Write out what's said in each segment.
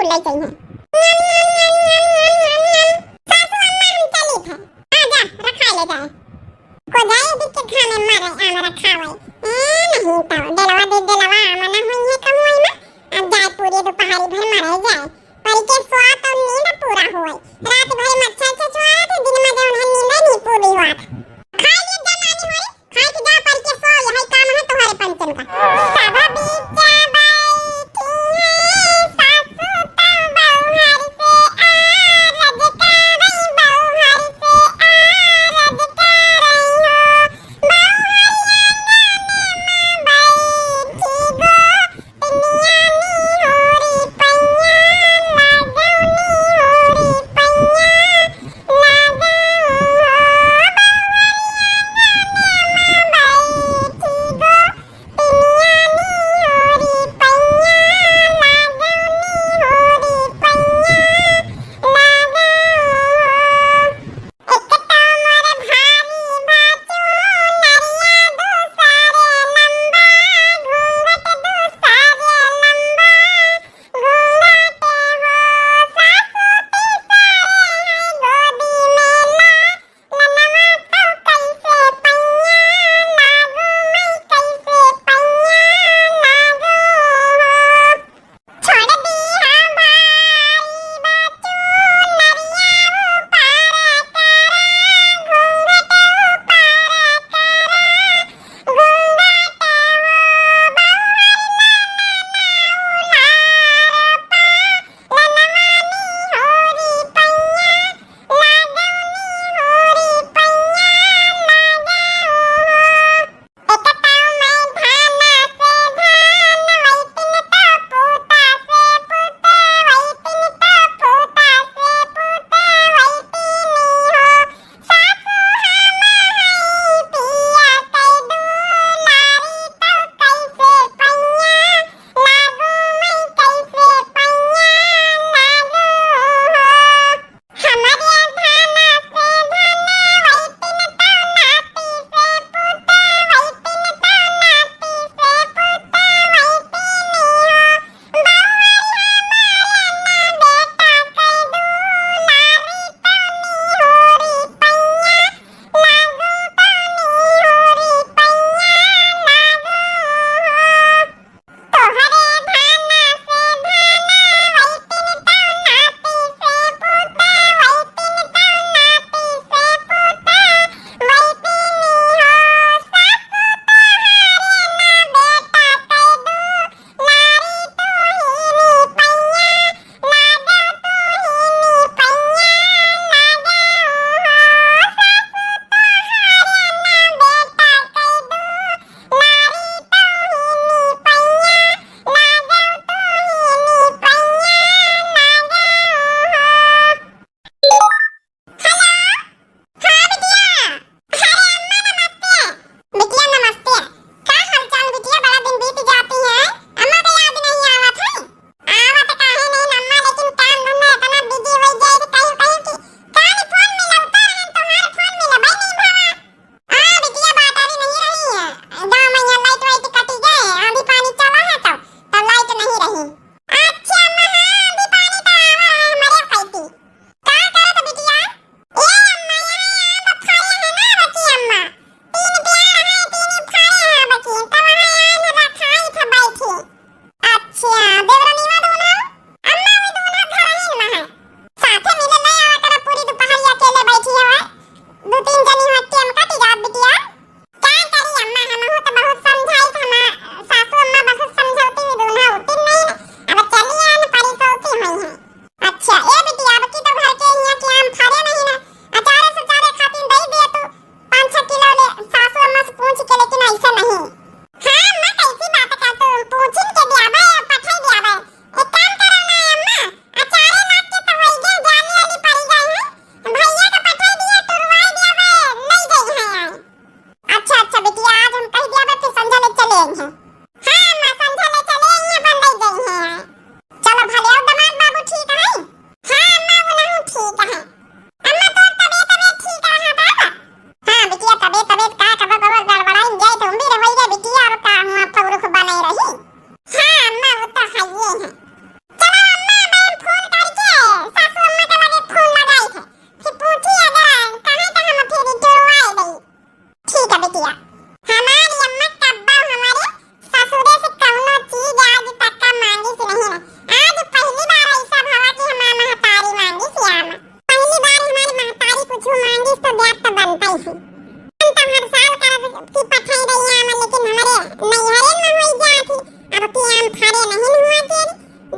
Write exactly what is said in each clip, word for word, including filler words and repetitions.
फुलाई चाहिए। सासू अम्मा हम चलित है। आ जा, रखाइ ले जाए। को जाए दिख के घामे मारे आम रखावै। ए, नहीं तो डेलवा दे डेलवा आम ना होई है कहूँ आई में। अब जाए पूरे दोपहरी भर मरे जाए। परी के स्वाद और नींद पूरा होए। रात भर मच्छर से छुआए थे, दिन में जौन है नींद नहीं पूरी हुआ था। खाए लिए जमानी हो रे, खाए के जा परी के सो, यही काम है तुम्हारे पंचन का। सब बीच बैठी है सासू तो बहू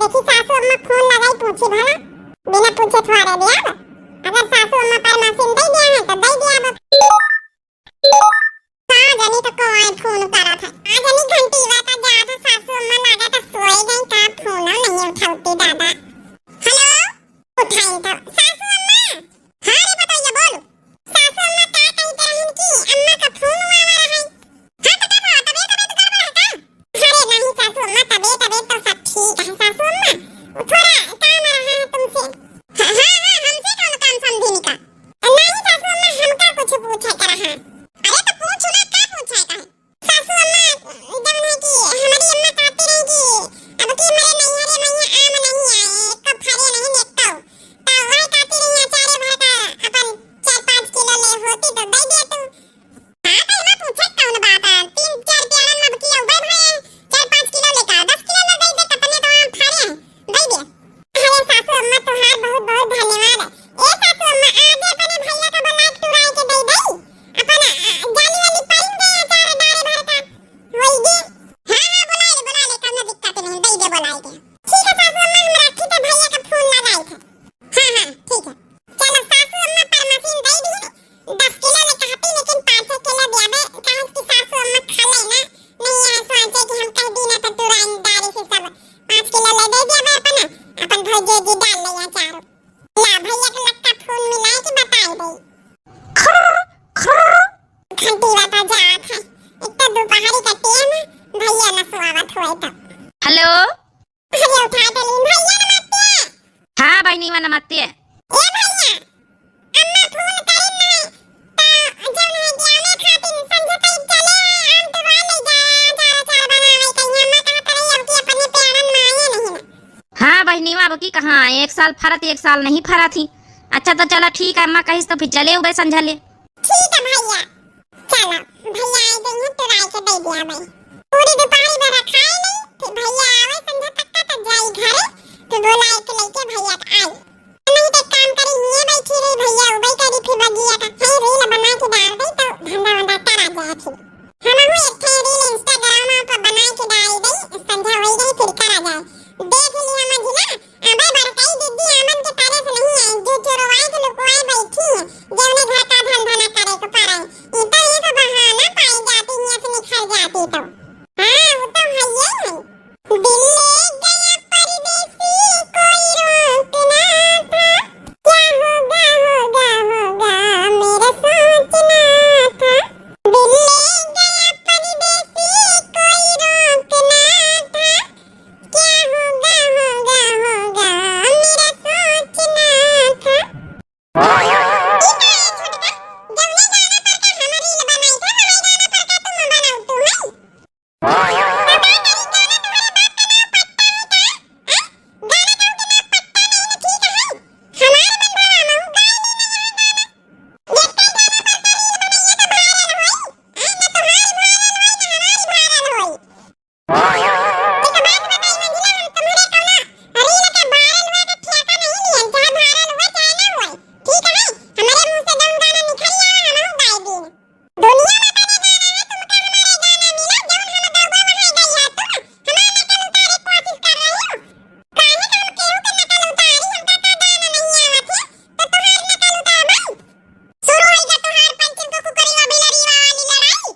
देखी सासू अम्मा फोन लगाई, पूछी भला, बिना पूछे थोड़े दियाब। अगर सासू अम्मा परमासिन दे दिया है तो दे दियाब। का जानी तो कौन फोन करत है। का जानी घंटी बा का जात है, सासू अम्मा लागा तो सोए गई का, फोन नहीं उठावती दादा। हेलो, उठाई तो सासू अम्मा। हाँ रे बताइए, बोल। सासू अम्मा का कही के रहन कि अम्मा का फोन हुआ हुआ रहे। हाँ तो का भा, तबीयत तबीयत गड़बड़ है का? अरे नहीं सासू अम्मा, तबीयत तबीयत तो सब ठीक है सासू अम्मा, वो थोड़ा काम रहा है तुमसे। हाँ हाँ हाँ, हमसे कौन काम समझी का? नहीं सासू अम्मा, हमका कुछ पूछे के रहा। अरे तो पूछ ना, का पूछे का है? सासू अम्मा, जौन है कि हमारी अम्मा कहती रही कि अब की हमारे नैहरे में आम नहीं आए, एक फरे नहीं, एक तो वह कहती रही अचारे भर का अपन चार पाँच किलो ले होती तो दे दे तू। हाँ तो इमा पूछे कौन बात है, तीन चार प्यारन में अब की उबे भरे, चार पाँच किलो लेकर दस किलो ले दे दे, कतने तो आम फरे हैं, दे दे। अरे सासू अम्मा, तोहार बहुत बहुत धन्यवाद। ए सासू अम्मा, आज अपने भैया का बुलाए के टुराई के दे दे। अपन, अ, जाली वाली पाइन गए अचार डारे भर का। होई गे। हाँ, हाँ, बुला ले, बुला ले, कौनो दिक्कत नहीं, दे दे बुलाए के। ठीक है सासू अम्मा, हम रखी थे, भैया का फोन लगाई थे। हाँ, हाँ, ठीक है। चलो सासू अम्मा परमसिन दे दी, दस किलो ले कहती, लेकिन पाँच छह किलो दियाबे, काहे कि सासू अम्मा खा ले ना, नहीं है सोचे कि हम कह दी ना तो टुराइन डारे से सब पाँच किलो ले दे दियाबे अपन, अपन भौजी जी डाल ले अचार। ला भैया के लक्का फोन मिलाए के बताए दे। घंटी बा तो जात है, एक तो दोपहरी का टेम, भैया न सोवत होए तो। हेलो। अरे उठा देली, भैया नमस्ते। हाँ बहिनीवा नमस्ते। ए भैया, अम्मा फोन करी ना, त जौन है कि आमे खातिर संझा तक चले आम टुरा ले जा, अचार अचार बनावे कहीं। अम्मा कहत रही अब की अपने प्यारन में आए नहीं ना। हाँ बहिनीवा, अब की कहाँ, एक साल फरत एक साल नहीं फरत ही। अच्छा तो चला ठीक है, अम्मा कहिस तो फिर चले उबे संझा ले। ठीक है भैया, चलो भैया आए गई हैं, टुराई के दे दिया भाई। पूरी दोपहरी भर खाए नहीं, फिर भैया आवे संझा तक का तो जाई घरे, फिर बोलाई के लेके भैया के आई। नहीं तो काम करी, हिये बैठी रही, भैया उबे करी, फिर बगिया का है reel बना के डाल दे तो धंधा वंधा करा जाए फिर। हम हूँ एक ठे reel Instagram पर बना के डाल दे, संझा होई गई फिर करा जाए। देख लिया मझिला, अबे बड़कई दीदी आमन के तरस नहीं आई, जो चोरवाए के लुकवाए बैठी है, जौने घर का धंधा न करे के पड़े। ई तो एक बहाना पाई जाती हियाँ से निखर जाती तो। हाँ, वो तो है ही है। दिल ले गया परदेसी, कोई रोक ना था। क्या होगा, होगा, होगा, मेरा सोचना था। दिल ले गया परदेसी, कोई रोक ना था। क्या होगा, होगा, होगा, मेरा सोचना था। ई का है छोटका? जौने गाना पर का हम reel बनाई था, वही गाना पर का तुम बनाऊ तू है? पता नहीं गाना तुम्हारे बाप का नाम पट्टा है का? हैं? गाना गाओ के नाम पट्टा नहीं ना, ठीक है? हमारे मन भवा महू गाए ली ना यहाँ गाना। एक का गाना पर का reel बनाइए तो viral होई। हैं? ना तुम्हारी viral होई, ना हमारी viral होई। एक बात बताई मंझिला, हम तुम्हरे कौनो reel के viral हुए के ठेका नहीं लियन, चाहे viral हुए चाहे ना हुए, ठीक है? हमरे मुंह से जौन गाना निकल आवे, हमहू गाए दीन। दुनिया में बने गाना है, तुमका हमारे गाना मिला, जौन हम गौबे वहाँ गई है तुम, हमार नकल उतारे के कोशिश कर रही हो। काहे कि हम केहू के नकल उतारी, हमका का गाना नहीं आवत है, तो तुम्हार नकल उतार भाई। शुरू होई जा तुम्हार पंचम को कुकरी वा बिलरी वाली लड़ाई।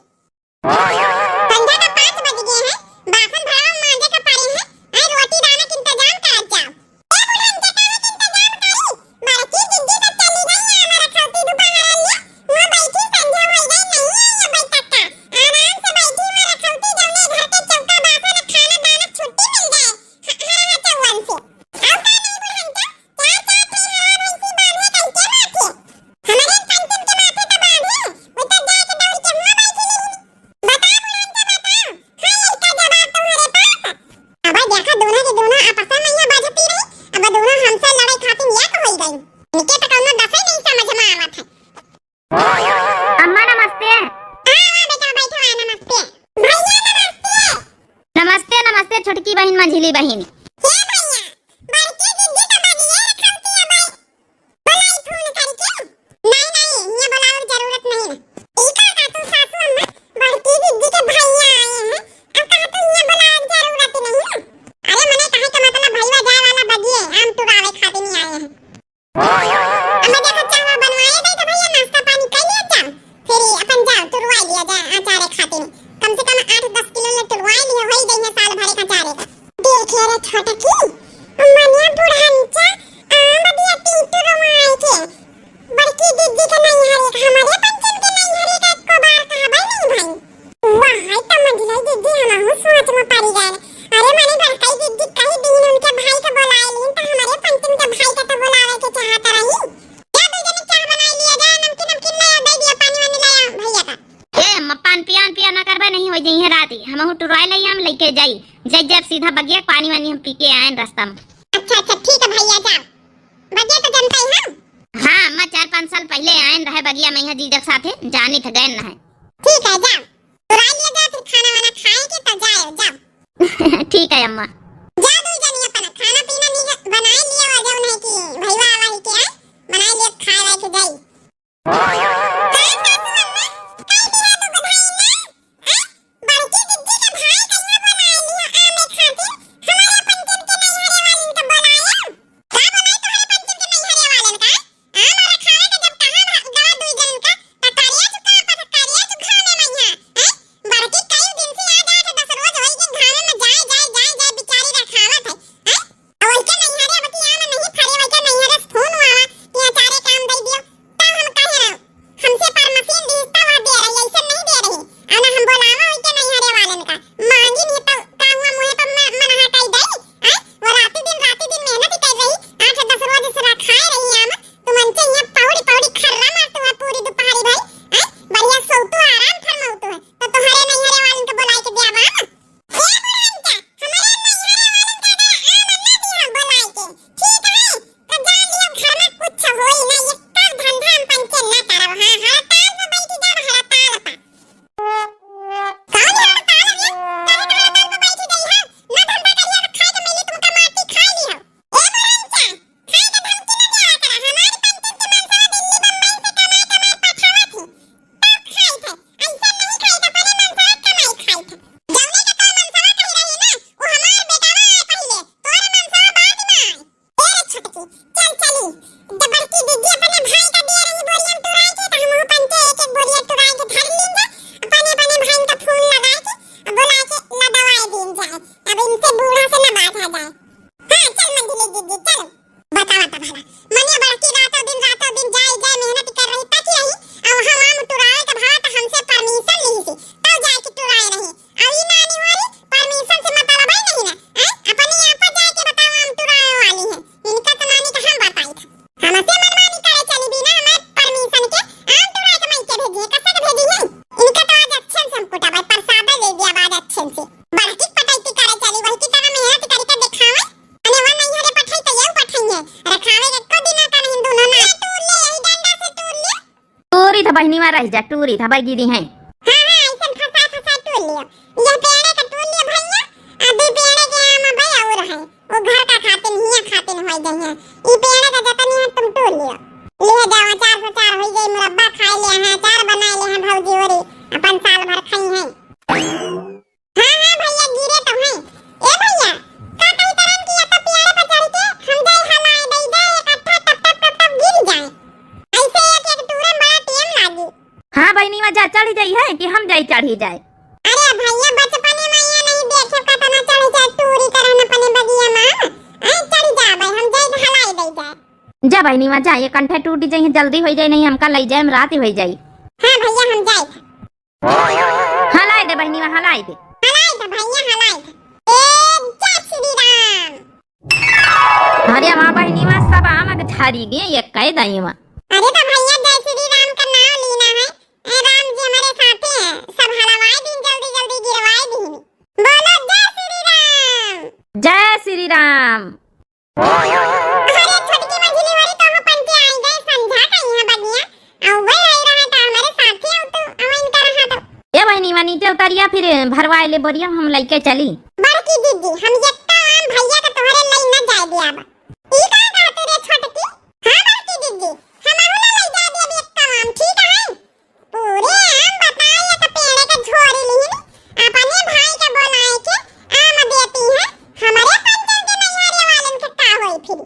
संझा का पाँच बज गए हैं, बासन भड़वा मांजे का पड़े हैं, आई रोटी दाना के इंतजाम करत जाओ। ए बुढ़न के काहे के इंतजाम करी? बड़की जिज्जी तो चली गई है, हमारा खौती दुपहर लिया, वहाँ बैठी संझा हो गई, नहीं आई अबे तक का। आराम से बैठी हमारा खौती, जौने घर के चौका बासन खाना दाना छुट्टी मिल जाए, ह-, हरा चौवन से। और का नहीं बुढ़न के? चार चार ठे हरा भैंसी बांधे कइके बाटे। हमरे पंचम के माथे त बांधे, वो त जाके दौड़ के हुआं बैठी रही। बता बुढ़न के बता, है लड़का जवाब तुम्हारे पास? अब देखा दोनों के दोनों आपस में यहाँ बजती रही, अब दोनों हमसे लड़े खातिर एक होई गई। इनके तो कौनो दसे नहीं समझ में आवत है। अम्मा नमस्ते। हाँ, हाँ बेटा, बैठो, हाँ, नमस्ते। भैया नमस्ते। नमस्ते, नमस्ते, छोटकी बहिन, मझिली बहिन। हे भैया, बड़की जिज्जी तो बगिए रखलती है भाई। बोलाई फोन करके। नहीं, नहीं, ये बोलावे की जरूरत नहीं है। ई का का तू सासू अम्मा, बड़की जिज्जी के भैया आए हैं, अब का तू ये बोलावे की जरूरत नहीं है? अरे मने कहे के मतलब भैया जाई, जाई, जाई, सीधा बगिया, पानी वानी हम पी के आएन रास्ता में। अच्छा, अच्छा, ठीक है भैया, जाओ। बगिया तो जनता ही हम। हाँ अम्मा, चार पाँच साल पहिले आएन रहे बगिया में यहाँ जीजा के साथे, जानी थे, गए न है। ठीक है, जाओ। तुराई लिया जाओ, फिर खाना वाना खाए के तो जाओ, जाओ। ठीक है अम्मा। जा दू जनी अपना खाना पीना नहीं बनाए लिया, और जौन है कि भईवा आवा ही के आए, बनाए लिया, खाए वाए के जाई। का सासू अम्मा, कई दिया दू गो भाई ना? हैं? बड़की दीदी के भाई कहिया बोलाए लियो आमे खातिर? हमारे पंचम के नैहरे वालिन के बोलाए? का बोलाई तोहरे पंचम के नैहरे वालिन का? आम रखावे के जब कहा भा-, गवा दुई जन का, त करिया चुका पर करिया चुका में मैया, हैं? बड़की कई दिन से आज आठ दस रोज होई के घामे में जाए, जाए, जाए, जाए बिचारी रखावत है, हैं? अब वही के नैहरे अब की आम नहीं फरे, वही के नैहरे से फोन हुआ कि अचारे काम दे दियो, तब हम कहे रहो, हमसे परमसीन दी, तब वह दे रही, ऐसे नहीं दे रही। और ना हम बोलावा वही के नैहरे वालन का, मांगी नहीं तो का हुआ मुँह पर म-, मन हटाई दई, हैं? वो राती दिन, राती दिन मेहनत ही कर रही, आठ दस रोज से रखाए रही आम, तुम अंचे यहाँ पौड़ी पौड़ी खर्रा मारते हुआ पूरी दोपहरी भाई, हैं? बढ़िया सोतू आराम फरमाउतू है, तो तुम्हारे नैहरे वालन के बुलाई के दिया बा। ए बुढ़ान का, हमारे नैहरे वालन का अगर आम ना दिया बुलाई के, ठीक है? तो जान लियो घर में कुछ होई ना, ये सब धंधा हम पंचे ना करब। हाँ, हड़ताल पे बैठी जाब, हड़ताल पे। कौन हड़ताल है? काहे के हड़ताल पे बैठी गई है? ना धंधा करिया तो खाए के मिली, तुमका माटी खाए ली हो। ए बुढ़ान का, खाए के धमकी ना देवा करा, हमारी पंचन के मनसवा दिल्ली बम्बई से कमाए कमाए पठावत ही। तब खाई थे, ऐसे नहीं खाई थे, अपने मनसवा कमाई खाई थे। जौने के तोर मनसवा कही रही ना, वो हमार बेटावा आए पहिले, तोर मनसवा बाद में आए। ए रे छोटकी, चल चली। जब बड़की दीदी अपने भाई का दे रही बोरियन टुराई के, तो हम पंचे एक एक बोरिया टुराई के धर लीन जा, अपने अपने भाई का फोन लगाए के, बुला के लदवाए दीन जाए। अब इनसे बूढ़ा से न बाझा जाए। हाँ, चल मंझली दीदी, चल। बतावा त भला, मने बड़की रातों दिन, रातों दिन जाए, जाए मेहनत कर रही, तक यही, अब हम आम टुराए के भला त हमसे परमिशन ली से, तब जाए के टुराए रही। अब ई नानी वाली परमिशन से मतलब ही नहीं ना, हैं? अपनी आपा जाए के बतावा, आम टुराए वाली है, इनका तो नानी का हम बताई था। हमसे मनमानी करे चली बिना हमारे परमिशन के, आम टुराए के माई के भेजी है, कसे के भेजी है? इनका तो आज अच्छे से हम कुटा भाई, प्रसाद दे दिया आज अच्छे से। बड़की पटैती करे चली, वही की तरह मेहनत करके दिखावे। अने वो नहीं हरे पठाई तो ये पठाई है। रखावे के को दिन का नहीं दोनों ना। तूर ले, यही डंडा से तूर ले। तूरी था बहिनी मा रह जा, तूरी था बगी दी है। हाँ, हाँ, ऐसे फंसा, फंसा तूर लियो। ये पेड़े का तूर लियो भैया, आ दो पेड़े के आम भाई और है। वो घर का खातिन, हिया खातिन होई गई है। ई पेड़े का जतनी है तुम तूर लियो। ले जाओ, अचार फचार होई गई, मुरब्बा खाए ले हैं, अचार बनाए ले हैं भौजी ओरी, अपन साल भर खाई हैं। हाँ, हाँ भैया, गिरे तो हैं। ए भैया, का कही तरन कि या तो पेड़े पर चढ़ के हम जाए हलाए दई दे, इकट्ठा टप टप टप टप गिर जाए। ऐसे एक एक टूरे में बड़ा टेम लागी। हाँ बहिनी, मा जा चढ़ी जाई है कि हम जाई चढ़ी जाए। अरे भैया, बचपने में ये नहीं देखे कतना चढ़ी जाए टूरी तरह न अपने बगिया में। ऐ चढ़ी जा भाई, हम जाए हलाए दई जाए। जा बहिनी, मा जा, ये कंठे टूटी जाई, जल्दी होई जाई, नहीं हमका लई जाए, हम रात ही होई जाई। हाँ भैया, हम जाए। हलाए दे बहिनी, मा हलाए दे। हलाए दे भैया, हलाए दे। ए, जय श्री राम। अरे वाह बहिनी, मा सब आम के झरी गए, ये कह दई मा। अरे तो भैया, जय श्री राम का नाम लीना है। ए, राम जी हमारे साथे हैं, सब हलवाए दिन, जल्दी जल्दी गिरवाए दिन। बोलो जय श्री राम। जय श्री राम। अरे छोटकी मझली वाली तो हम पंचे आई गए, संझा का यहाँ बगिया। अउवे आई रहा था हमारे साथे, अउ तो अवन का रहा तो। ए बहिनी, मा नीचे उतरिया, फिर भरवाए ले बोरिया, हम लइके चली। बड़की दीदी, हम यक्का आम भैया का तोहरे लई न जाए दिया बा। ई का कहत रे छोटकी? हाँ बड़की दीदी, हम आहू ना लई जाए दिया यक्का आम, ठीक है? पूरे आम बताए एक पेड़े के झोरी लिहिन, अपने भाई के बोलाए के आम देती है, हमरे पंचन के नैहरे वालन के का होई फिर?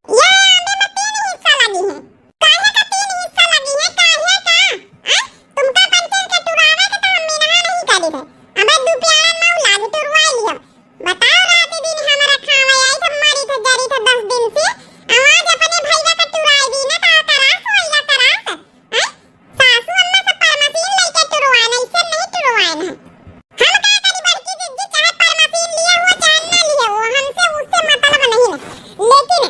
ये आमे में तीन हिस्सा लगी है। काहे का तीन हिस्सा लगी है, काहे का? आ? तुमका पंचन के टुरावे के तो हम मिनहा नहीं करी है। हमें दू प्याला मऊ लागी टुरवाई लियो। बताओ, रात दिन हमरा खावे आई थे, मरी थे, जरी थे दस दिन से। आवाज अपने भैया का टुराई दी ना, का करास होइला करास। हैं? सासू अम्मा से परमसीन लेके टुरवाए ना, इससे नहीं टुरवाए ना। हम का करी बड़की दीदी, चाहे परमसीन लिए हुआ, चाहे ना लिए हुआ, हमसे उससे मतलब नहीं है। लेकिन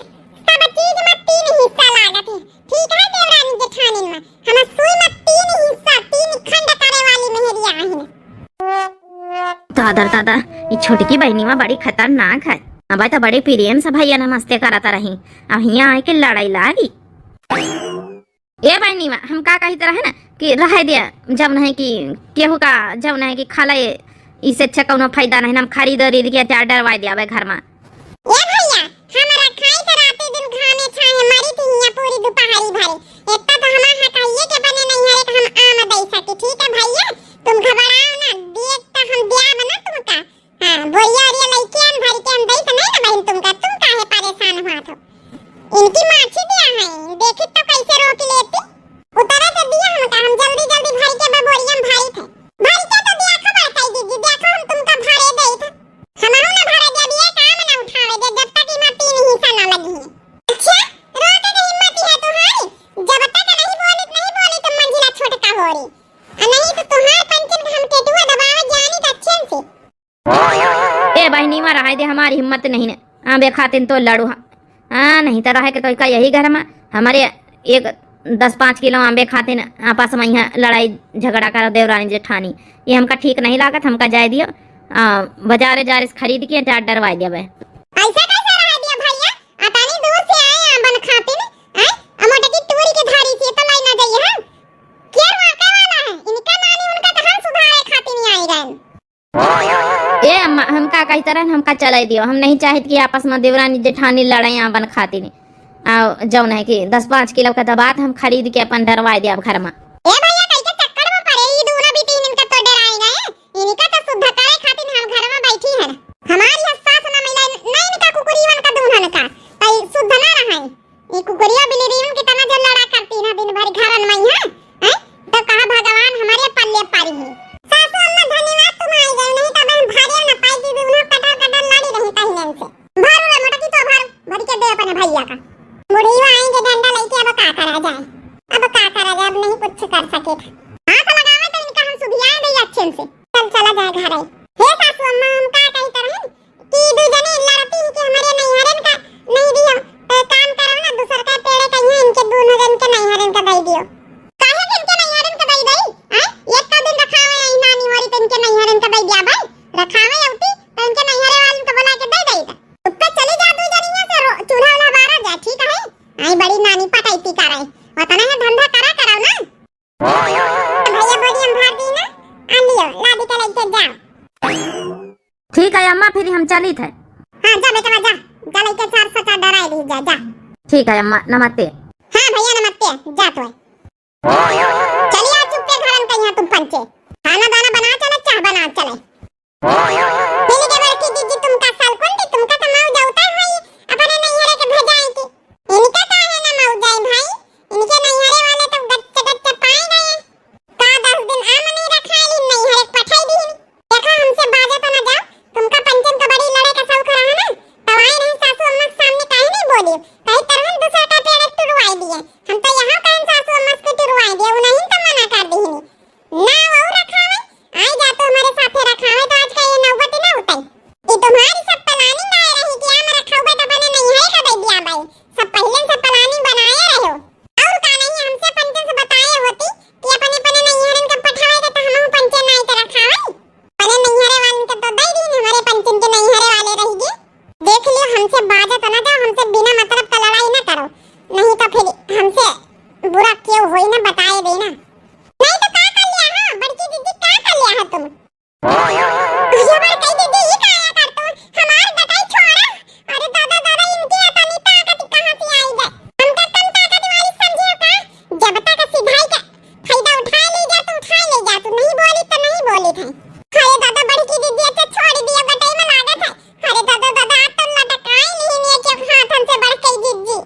सब चीज में तीन हिस्सा लागत है। ठीक है देवरानी जेठानी में, हम सुई में तीन हिस्सा, तीन खंड करे वाली मेहरिया है। दादा, दादा, ई छोटकी बहिनीवा बड़ी खतरनाक है। अबे तो बड़ी प्रेम से भैया नमस्ते करत रही, अब हियाँ आइके लड़ाई लागी। ए बहिनीवा, हम का कहित रहे ना कि रहे दे, जब नहीं कि केहू का, जब नहीं कि खाला, इससे अच्छा कौनो फायदा नहीं, हम खरीद उरीद के अचार डरवाई दे अबे घर में। ए भैया, हम रखाई त राते दिन घामे छाहे मरी थी हियां पूरी दुपहरी भरी। इतना तो हमार हकाइए के बने नहीं है कि हम आम दे सकी। ठीक है भैया, तुम घबराओ ना, देख त हम दिया बना तुमका। हाँ, बोरिया ओरिया लइके हम भरी के हम दे त नहीं ना बहन तुमका, तुम काहे परेशान हुआ थो? इनकी माछी दिया है, देखी तो कैसे रोक लेती। उतरे तो दिया हमका, हम जल्दी जल्दी भरी के बा बोरिया में भरी थे। भरी के तो दिया खबर कई दीदी, देखो हम तुमका भरे दे थे। हमहू ना भरे देब, ये काम ना उठावे दे, जब तक इमा तीन हिस्सा ना लगी है। अच्छा, रोके के हिम्मत है तुम्हारी? जब तक नहीं बोली, नहीं बोली तो मंजिला छोटका हो रही। आ नहीं तो तुम्हार पंचन के हम टेटुआ दबावे जानी त अच्छे से। ए बहिनी, मा रहाई दे, हमारी हिम्मत नहीं ने। आंबे खातिन तो लड़ू हा। हाँ, नहीं तो रहे के तो का यही घर में हमारे एक दस पाँच किलो आंबे खातिन आपस में यहाँ लड़ाई झगड़ा कर देवरानी जेठानी। ये हमका ठीक नहीं लागत, हमका जाए दियो। आ, बाजारे जारे से खरीद के अचार डरवाई दिया बे। ऐसे कैसे रह दिया भैया? अतनी दूर से आए आंबन खातिन, हैं? आ मोटकी टूरी के धारी से तो लाई ना जाइए, हैं? के रोके वाला है? इनका नानी उनका तो हम सुधारे खातिन आई गए। ए अम्मा, हम का कहित रहन, हमका चले दियो। हम नहीं चाहित कि आपस में देवरानी जेठानी लड़े आंबन खातिन। आ जौन है कि दस पाँच किलो का दबात हम खरीद के अपन डरवाए दिया घर में। ए भैया, कैसे चक्कर में पड़े? ई दोनों भी तीन इनका तो डराए गए। इनका तो शुद्ध करे खातिन हम घर में बैठी हैं। हमारी सास ना मिला, नहीं इनका कुकुरीवन का दूल्हन का, तो ई शुद्ध ना रहे। ये कुकुरिया बिलरियन के तना जो लड़ा करती ना दिन भर घरन में, हैं? हैं? तो कहा भगवान हमारे पल्ले पारी है। सासू अम्मा धन्यवाद तुम आई गई, नहीं तो बहन भारी ना पाई दीदी, उन्हें कटर कटर लड़ी रही पहिलन से। भर रे मोटकी तो भर, भर के दे अपने भैया का। बुढ़िया आई के डंडा लेके अब का करा जाए? अब का करा जाए? अब नहीं कुछ कर सके थे। हाथ लगावे तो इनका हम सुधिया दे अच्छे से। चल चला जाए घर। हे सासू अम्मा, हम का कही तरहन कि दू जने लड़ती हैं कि हमारे नैहरन का नहीं दियो, तो एक काम करो ना, दूसर का पेड़े कहिए इनके दोनों जन के नैहरन का दे दियो। काहे के इनके नैहरन का दे दई? हैं? एक का दिन रखावे आई नानी होरी तो इनके नैहरन का दे दिया भाई। रखावे अउती तो इनके नैहरे वालन का बुला के दे दई। तो उत्ते चली जा दू जनिया से रो-, चूल्हा उल्हा बारा जा, ठीक है? आई बड़ी नानी पटैती करे। वतना है धंधा करा कराओ ना। भैया बोरी हम भर दी ना, आ लियो, लादी के लेके जाओ। ठीक है अम्मा, फिर हम चलित है। हाँ, जा बेटवा, जा, जा लेके चार सौ चार डराई ली, जा, जा। ठीक है अम्मा, नमस्ते। हाँ भैया, नमस्ते, जा तो। चलिए, आज चुप्पे घरन कहिया तुम पंचे। खाना दाना बना चले, चाह बना चले। मिल के बड़की दीदी तुमका साल कुंडी, तुमका तो मौज उतर है अपने नैहरे के भजाई की। इनका काहे ना मौज आई भाई, इनके नैहरे वाले तो गच्च गच्च पाए गए। का दस दिन आम नहीं रखाइली, नैहरे पठाई दी। देखा, हमसे बाजा तो ना जाओ, तुमका पंचन का बड़ी लड़े का शौक रहा ना, तब आए नहीं सासू अम्मा के सामने काहे नहीं बोली, कहीं तरहन दूसर का पेड़ टुरवाई दिए। हम तो यहाँ कहन सासू अम्मा से टुरवाई दिए, उन्हें तो मना कर दी। ना वो रखावे, आई जा तो हमारे साथे रखावे तो आज का ये नौबत ना उठे। ये तुम्हारी सब planning आए रही कि हम रखावे तो बने नहीं है का दे दिया भाई, सब पहले से planning बनाए रहो। और का नहीं हमसे पंचन से बताए होती कि अपने अपने नैहरन के पठावे के तो हम पंचन नहीं तो रखावे। अपने नैहरे वालन के तो दे दी, हमारे पंचन के नैहरे वाले रह गए। देख लियो, हमसे बाजा तो ना जाओ, हमसे बिना मतलब का लड़ाई ना करो, नहीं तो फिर हमसे बुरा क्यों होई ना बताए देना। नहीं तो का कर लिया है बड़की दीदी, का कर लिया है तुम? ये बड़की दीदी, ये का आया कर तुम? हमार गटाई छोड़ा। अरे दादा दादा, इनकी अतनी ताकत कहाँ से आई गए? हमका कम ताकत वाली समझे हो का? जब तक सिधाई के फायदा उठा ले जा तो उठा ले जा, तू नहीं बोली तो नहीं बोली थे। अरे दादा बड़की दीदी, अच्छा छोड़ दिया, गटाई में लागत है। अरे दादा, दादा, आप तो लटकाई नहीं लिए कि हाथन से बढ़ के जिज्जी।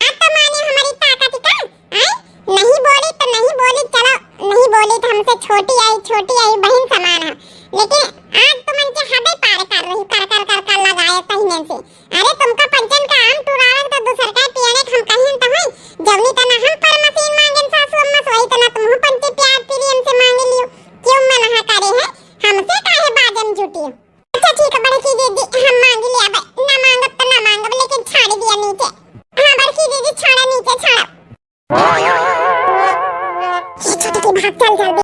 आप तो माने हमारी ताकत का, हैं? नहीं बोली तो नहीं बोली, चलो, नहीं बोली तो हमसे छोटी आई, छोटी आई बहन समान है, लेकिन आज तुमन के हदे पार कर रही, कर, कर, कर, कर लगाए पहिने से। अरे तुमका पंचन का आम टुरावन तो दूसर का पियने हम कहिन तो हुई, जवनी तना हम पर मशीन मांगेन सासू अम्मा से, वही तना तुमहू पंचे प्यार प्रेम से मांग लियो, क्यों मना करे है? हमसे काहे बाजन जुटियो? अच्छा ठीक है बड़की दीदी, हम मांग लिया, अब ना मांगब तो ना मांगब, लेकिन छाड़ दिया नीचे। हाँ बड़की दीदी, छाड़ा नीचे, छाड़ा। ये छोटकी भाग, चल जल्दी।